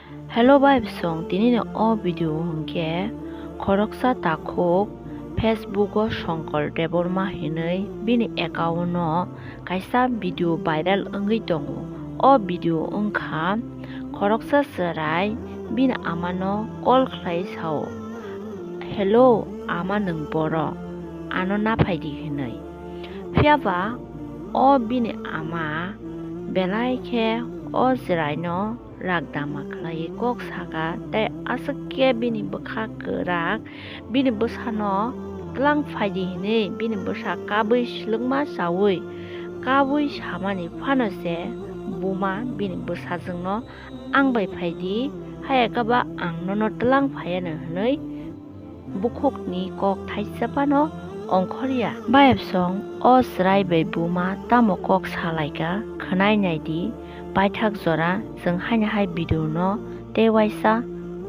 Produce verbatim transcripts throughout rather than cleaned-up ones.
Hello bai bwsong, tini ni o video hwnkhe khoroksa takhuk Facebook o Shankar Debbarma hinwi bini account no kaisa video viral wngwi tongo. O video wngkha khoroksa chwrai bini ama no call khlai sao, "Hello ama, nwng boro, ano naphai di," hinwi. Phiya ba o bini ama belai khe o chwrai no ragdama khlaiwi kok saka, tei aswk khe bini bwkha kwrak bini bwsano twlang phaidi hinwi bini bwsa kabwi swlwkma chaui kabwi samani phano se buma bini bwsajwkno, "Ang bai phaidi, hayakhe ba ang nono twlang phaiya," hinwi bukhukni kok thaisa phano ongkhorya. Bayapsong o chwrai bai buma tamo kok salaikha, khwnai naidi, paithak jora chwng haino hai video no tei waisa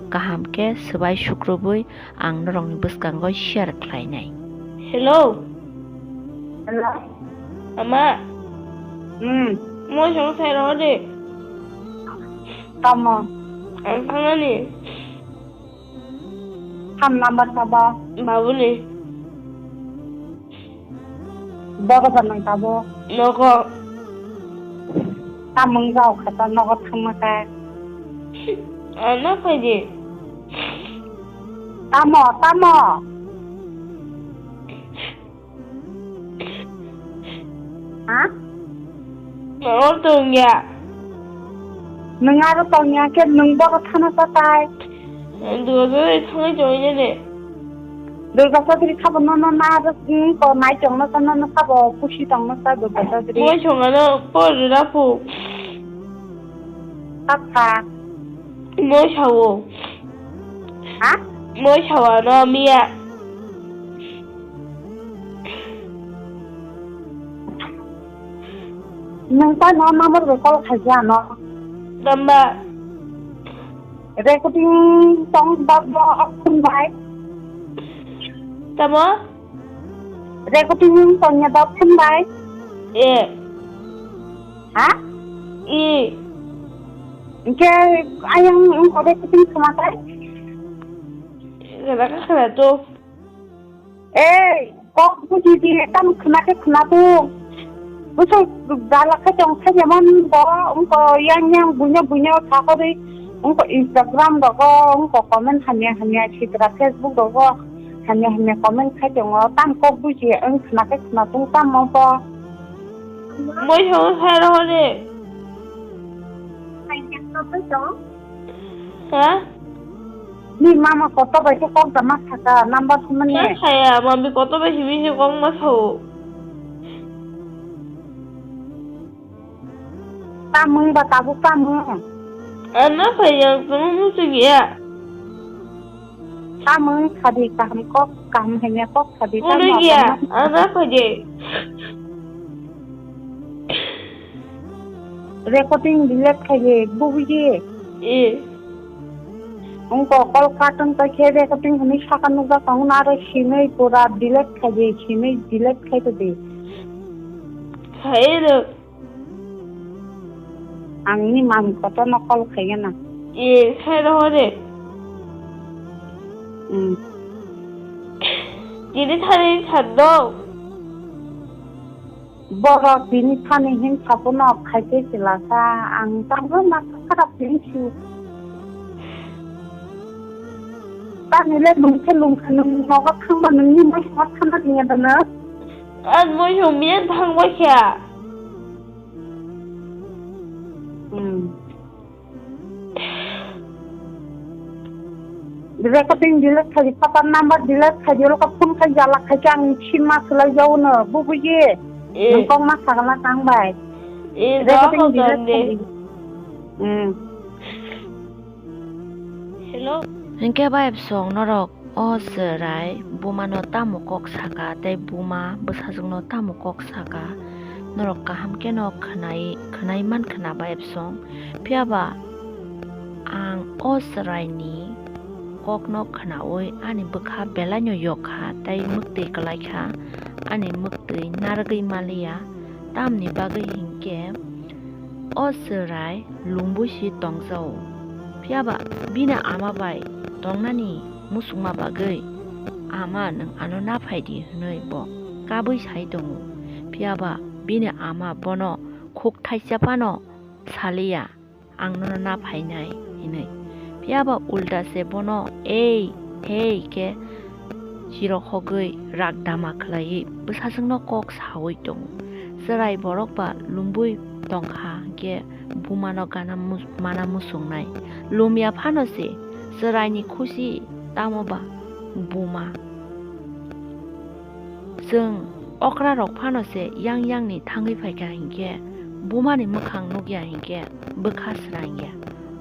kaham khe swbai sukrubwi ang norokni bwskango share khlainai. Hello. Hello. Ama. Hmm. Mo song sai ro de. Tamo. Ang thangani. Phone number sabo. Babuni. Bogo ba nang tabo. Nogo. Tamung jao khata nogo thangma khe. Ano phaidi. Tamo, tamo. Ha? Noro tongya. Nwng aro tongya khe nwng bogo thana tatai. Dugajari thangwi tongwi nini. Durga Chaudhary sabo nono na, hmm, ko nai tongno sa, nono sabo pusi tongno sa Durga Chaudhary. Moi songano por rapu. Takha. Moi sawo. Ha? Moi sawa no miya. Nwng tamo number bai call khaikha ano? Tamba? Recording tong ba bo phone bai? Tamo? Recording tongya ba phone bai? E. Ha? E. Hingke ayang wngkha recording khna khe? Khna khe khna to. Ei, kok buji di, tam khna khe khna tung. Bwswk jala khe tong khe jemon bo, wngko yang yang buino buino sakhorwi, wngko Instagram rogo, wngko comment hamya hamya sitra Facebook rogo, hamya hamya comment khai tongo, tam kok buji wng khna khe khna tung tamo bo. Moi song sai rohor de. Ha? Ni mama koto bai khe kok da ma saka, number sumani. Ma saya, mami koto bai simi se kok ma sao. Tamung ba tabuk tamung. Ano saya, kamu musuh ya. Tamung sadi kaham kok, kaham hanya kok sadi. Ano tamung ya, ano saya. Recording delete khaidi, bubuji. E. Wngko call cut wngkha khe recording hwnwi saka nukjak tongo, aro sinwi pura delete khaidi, sinwi delete khai todi. Khairo. Ang ni mam koto no call khaigana. E, khai rohore. Hmm. Tini thani thando. Borok bini thani hinsa phano khaikhe chwla sa, ang tabuk ma kharap hinsu. Tamile lungkhe lungkhe nwng nogo thangba nwngni moisungo thangna tongya dano. Ang moisung miya thangbai kha. Hmm. Recording delete khaidi, papa number delete khaidi, olo ka phone khai jala khai khe ang sima swlai jaono, bubuji. Eh. Nwng kok ma sagala tang bai. Eh, recording delete khaidi. Hmm. Hello. Hingke bai bwsong norok o chwrai buma no tamo kok saka tei buma bwsajwk no tamo kok saka, norok kaham khe no khwnai, khwnai man khna bai bwsong. Phiya ba ang o chwraini kokno khnaui ani bwkha belaino yok kha tei mwktwi kwlai kha, ani mwktwi narwgwi maliya. Tamni bagwi hinkhe o chwrai lungbuisi tongjao. Phiya ba bini ama bai tongnani muchungma bagwi, "Ama, nwng ano naphai di," hwnwi bo kabwi sai tongo. Phiya ba bini ama bono khuk thaisa phano saliya, "Ang nono naphainai," hwnwi. Phiya ba ulta se bono "Ei, hei," khe chirokhogwi rak dama khlaiwi bwsajwkno kok saui tongo. Chwrai borok ba lumbui tongkha, hinkhe bumano gana mu-, mana muchungnai. Lumya phano se chwraini khusi, tamo ba buma. Chwng okrarok phano se yang yangni thangwi phaikha hinkhe, bumani mwkhang nukya hinkhe bwkha srangya.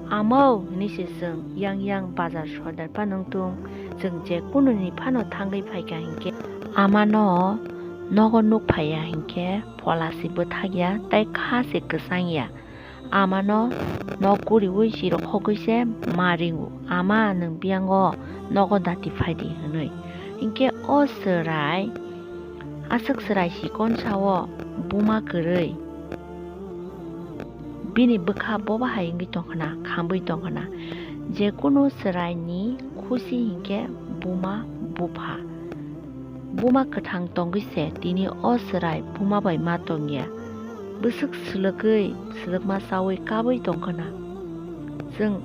Amo hwnwi se chwng yang yang bazar sordar phano wngthung, chwng je kununi phano thangwi phaikha hinkhe, amano nogo nuk phaiya hinkhe phola se bwthakya tei kha se kwchangya. Amano nok guriui chirokhogwi se ma ringo, "Ama, nwng biyango nogo dati phaidi," hwnwi. Hinkhe o chwrai, aswk chwrai chikon sao buma kwrwi. Bini bwkha bo bahai wngwi tongkhna, khambwi tongkhna. Jekunu chwraini khusi hinkhe buma bupha. Buma kwthang tongwi se tini o chwrai buma bai ma tongya. Bwswk swlwgwi, swlwkma chaui kabwi tongkhna. Chwng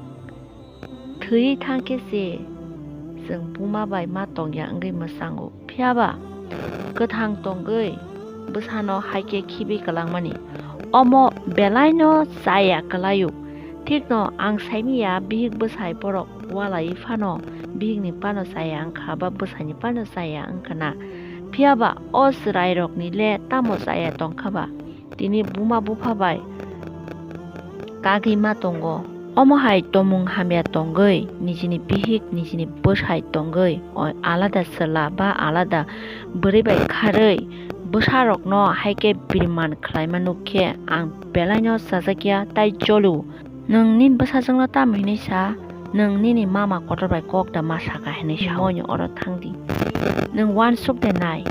thwi thangkhe se chwng buma bai ma tongya wngwi mwchango. Phiya ba kwthang tongwi bwsano hai khe khibi kwlangmani. Omo belaino chaya kwlaio. Thikno ang saimanya, bihik bwsai borok walaiwi phano bihikni phano chaya wngkha ba bwsaini phano chaya wngkhana. Phiya ba o chwrairokni le tamo chaya tongkha ba? Tini buma bupha bai kagwi ma tongo. Omo hai tomung hamya tongwi, nijini bihik, nijini bwsai tongwi, o alada chwla ba alada bwrwi bai kharwi bwsarokno hai khe biriman khlaima nuk khe ang belaino chajakya tai jolio. Nwng nini bwsajwkno tamo hinwi sa? Nwng nini mama kotor bai kok da ma sakha hinwi sa? Moini oro thang di. Nwng uansuk de nai.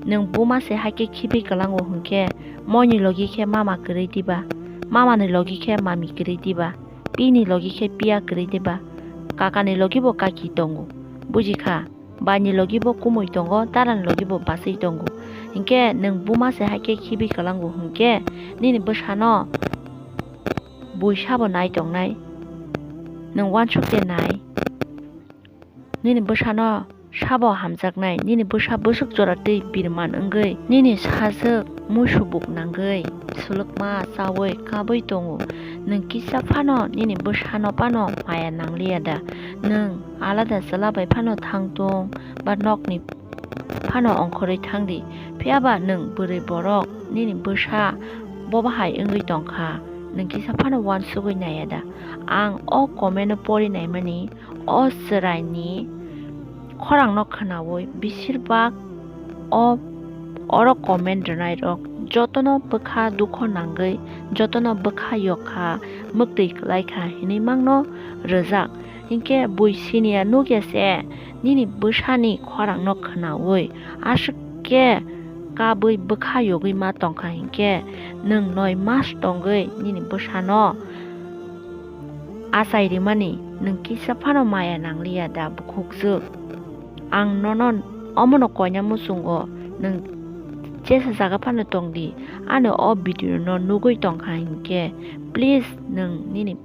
Nwng buma se hai khe khibi kwlango hwnkhe, moini logi khe mama kwrwi diba? Mamani logi khe mami kwrwi diba? Pini logi khe piya kwrwi diba? Kakani logi bo kaki tongo. Buji kha? Baini logi bo kumui tongo, darani logi bo bachwi tongo. Hinkhe nwng buma se hai khe khibi kwlango hwnkhe, nini bwsano bui sabo nai tongnai. Nwng uansuk de nai. Nini bwsano sabo hamjaknai, nini bwsa bwswk jora twi biriman wngwi, nini sajwk muisubuk nangwi, swlwkma chaui kabui tongo. Nwng kisa phano nini bwsano phano maya nangliya da? Nwng alada chwla bai phano thang tong ba nokni phano ongkhorwi thang di. Phiya ba nwng bwrwi borok, nini bwsa bo bahai wngwi tongkha, nwng kisa phano uansugwi naiya da? Ang o comment-o pori naimani, o chwraini khorangno khwnaui besir bak o oro comment rwnairok jotono bwkha dukho nangwi, jotono bwkha yokha, mwktwi kwlaikha hinwi mangno rwjak. Hinkhe bui siniya nukya se nini bwsani khorangno khwnaui aswk khe kabui bwkha yogwi ma tongkha hinkhe, nwng noi mas tongwi nini bwsano achai rimani nwng kisa phano maya nangliya da bukhukjwk? Ang nono omono koina muchungo, nwng jesa jaga phano tongdi, ani o video no nugwi tongkha hinkhe, please nwng nini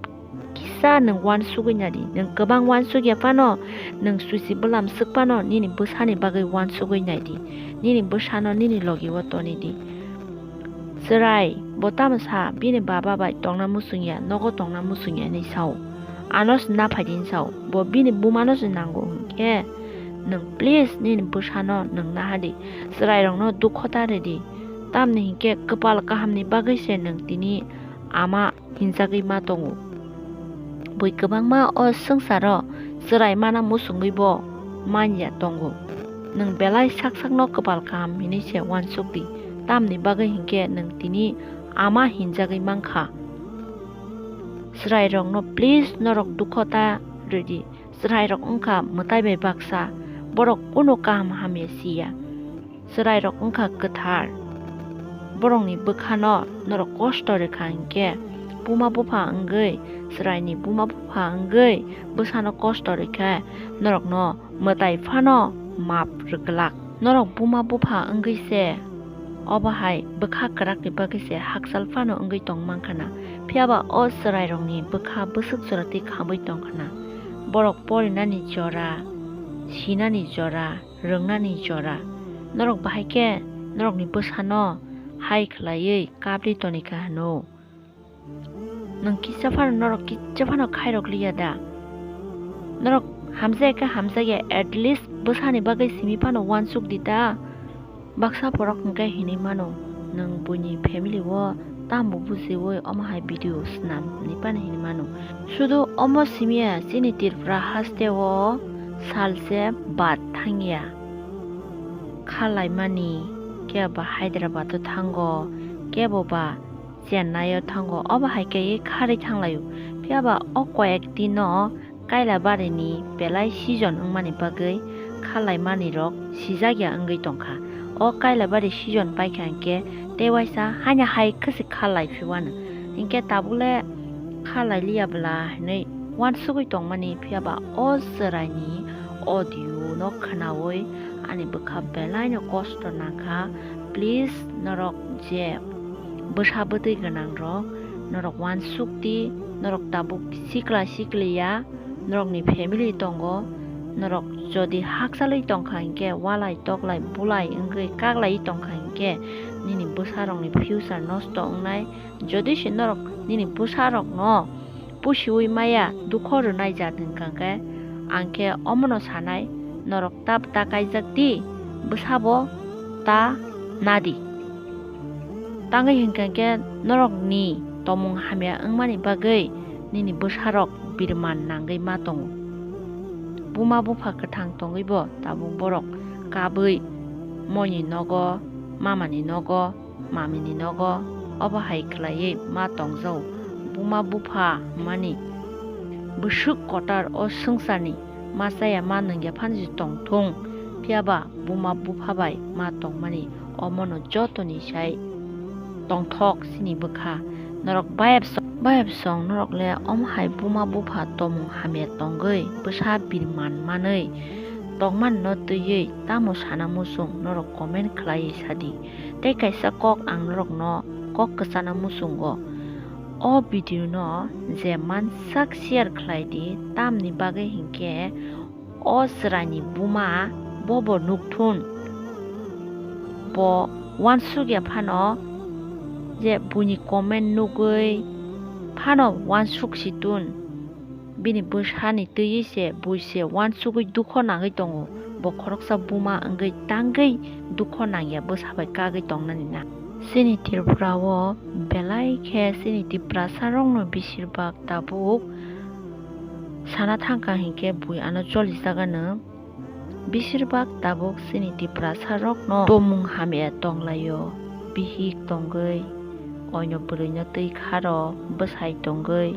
kisa nwng uansugwi naidi. Nwng kwbang uansukya phano, nwng susi bwlam swk phano nini bwsani bagwi uansugwi naidi. Nini bwsano nini logi o tonidi. Chwrai bo tamo sa, bini baba bai tongna muchungya, nogo tongna muchungya hinwi sao. Ano se naphai di hinwi sao. Bo bini bumano se nango hinkhe, nwng please nini bwsano nwng nahadi. Chwrairokno dukho ta rwdi. Tamni hinkhe kwpal kahamni bagwi se nwng tini ama hinjagwi ma tongo. Bui kwbangma o swngcharo chwrai mana muchungwi bo manya tongo. Nwng belai sak sakno kwpal kaham hinwi se uansuk di, tamni bagwi hinkhe nwng tini ama hinjagwi mankha. Chwrairokno please norok dukho ta rwdi. Chwrairok wngkha mwtai bai baksa, borok kunu kaham hamya siya. Chwrairok wngkha kwthar, borokni bwkhano norok kosto rwkha hinkhe, buma bupha wngwi, chwraini buma bupha wngwi bwsano kosto rwkha, norokno mwtai phano map rwglak. Norok buma bupha wngwi se obo hai bwkha kwrakni bagwi se hakchal phano wngwi tong mankha na, phiyaba o chwrairokni bwkha bwswk jora twi khamwi tongkha na. Borok porinani jora, sinani jora, rwngnani jora. Norok bahai khe norokni bwsano hai khlaiwi kapri tonikha hwno. Nwng kisa phano, norok kisa phano khairok liya da? Norok hamjak khe hamjakya, at least bwsani bagwi simi phano uansuk di da. Baksa borok hwnkhe hinwi mano, nwng buini family o tamo bujiwi omo hai video swnam hinwi phano hinwi mano. Sudu omo simiya chini Tripura haste o salse bad thangya. Kha laimani, kebo ba Hyderabad o thango, kebo ba Chennai o thango, obo hai khe kharwi thanglaio. Phiyaba o koyek dino Kailabari ni belai season wngmani bagwi kha laimani rok sijakya wngwi tongkha. O Kailabari season paikha hinkhe tei waisa haino hai khe se kha lai phiwano. Hinkhe tabukle kha lai liya bwla hinwi uansugwi tongmani, phiyaba o chwraini audio no khwnawi ani bwkha belaino kosto nangkha. Please, norok je bwsa bwtwi gwnang rok, norok uansuk di, norok tabuk sikla sikli ya, norokni family tongo, norok jodi hakchalwi tongkha hinkhe walai toklai bulai wngwi kaklaiwi tongkha hinkhe nini bwsarokni future nosto wngnai. Jodi se norok nini bwsarokno pusiwi maya dukho rwnai jat hwnkha khe, ang khe omono sanai, norok ta bwta kaijak di, bwsabo ta nadi. Tangwi hwnkha khe norokni tomung hamya wngmani bagwi nini bwsarok birman nangwi ma tongo. Buma bupha kwthang tongwibo tabuk borok kabwi moini nogo, mamani nogo, mamini nogo obo hai khlaiwi ma tongjago. Buma bupha hwnmani bwswk kwtal o swngcharni ma chaya ma nungya phano se tongthung, phiyaba buma bupha bai ma tongmani omono jotoni sai tongthok chini bwkha. Norok bayapsong, bayapsong norok le omo hai buma bupha tomung hamya tongwi bwsa birman manwi tongmani no twiwi tamo sana muchung, norok comment khlaiwi sadi. Tei kaisa kok ang norokno kok kwchana muchungo. O video no je mansak share khlai di, tamni bagwi hinkhe o chwraini buma bobo nukthun. Bo uansukya phano je buini comment nugwi phano uansuk si tun. Bini bwsani twiwi se bui se uansugwi dukho nangwi tongo. Bo khoroksa buma wngwi tangwi dukho nangya bwsa bai kagwi tongnani na. Chini Tripura o belai khe chini Tiprasa rokno besirbak tabuk sana thangkha hinkhe bui ano cholijakgano. Besirbak tabuk chini Tiprasa rokno tomung hamya tonglaio, bihik tongwi, oino bwrwino twi kharo, bwsai tongwi,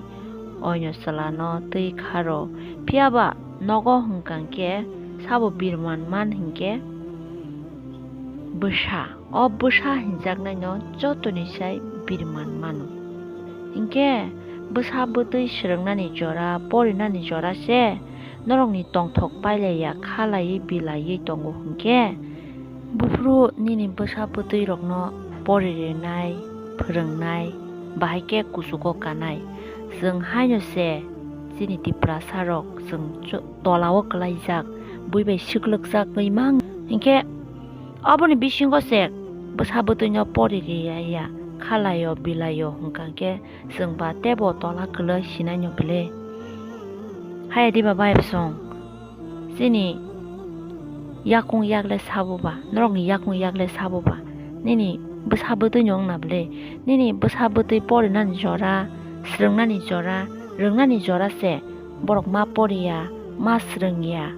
oino chwlano twi kharo. Phiyaba nogo hwnkha khe sabo birman man hinkhe bwsa. O bwsa hinjaknaino jotoni sai birman mano. Hinkhe bwsa bwtwi swrwngnani jora, porinani jora se norokni tongthok pailaiya, khalaiwi bilaiwi tongo hinkhe, buphuru nini bwsa bwtwi rokno poririnai, phwrwngnai, bahai khe kuchugo kanai. Chwng haino se chini Tiprasa rok chwng cho-, tola o kwlaijak, bui bai swklwkjagwi mang. Hinkhe aboni bisingo se bwsa bwtwino pori riya ya, khalaio bilaio hwnkha khe chwng ba tebo tola kwlwi sinaino bwle. Haya diba bayapsong, chini yakung yakle sabo ba, norokni yakung yakle sabo ba, nini bwsa bwtwino wngna bwle? Nini bwsa bwtwi porinani jora, swrwngnani jora, rwngnani jora se borok ma poriya, ma swrwngya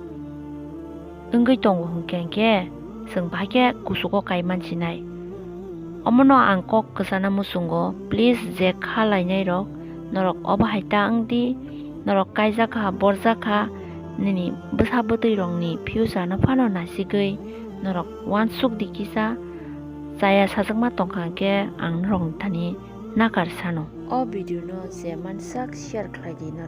wngwi tongo hwnkhe, hwnkhe chwng bahai khe kuchugo kai mansinai. Omono ang kok kwchana muchungo, please je kha lainai rok, norok obo hai ta wng di, norok kaijak kha, borjak kha, nini bwsa bwtwi rokni future no phano nasigwi norok uansuk di kisa, chaya sajakma tongkha hwnkhe ang norokni thani nakar sano. O video no je mansak share khlai di norok.